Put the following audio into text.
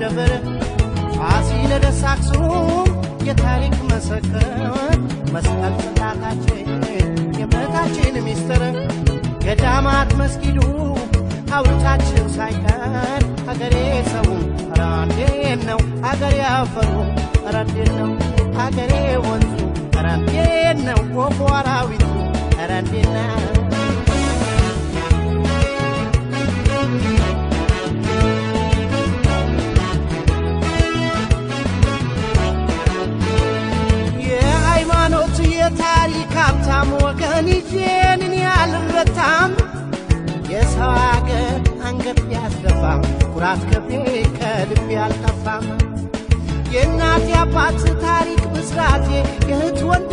ደብር ፋሲለደስ አክሱም የታሪክ መሰከር መስቀል ጽላታችን የእምነታችን ሚስጥር ገዳማት መስጊዱ ሐውልታችን ሳይቀር ሀገሬ ሰው ኧረ እንዴት ነው ሀገሬ አፈሩ ኧረ እንዴት ነው ሀገሬ ወንዙ ኧረ እንዴት ነው ወፉ አራዊቱ ኧረ እንዴት ነው። የሃይማኖት የታሪክ ሀብታም ወገን ይዤን እኔ አልረታም የሰው አገር አንገት ቢያስደፋም ኩራት ክብሬ ከልቤ አልጠፋም የእናቴ አባት ታሪክ ብስራቴ የእህት ወንድ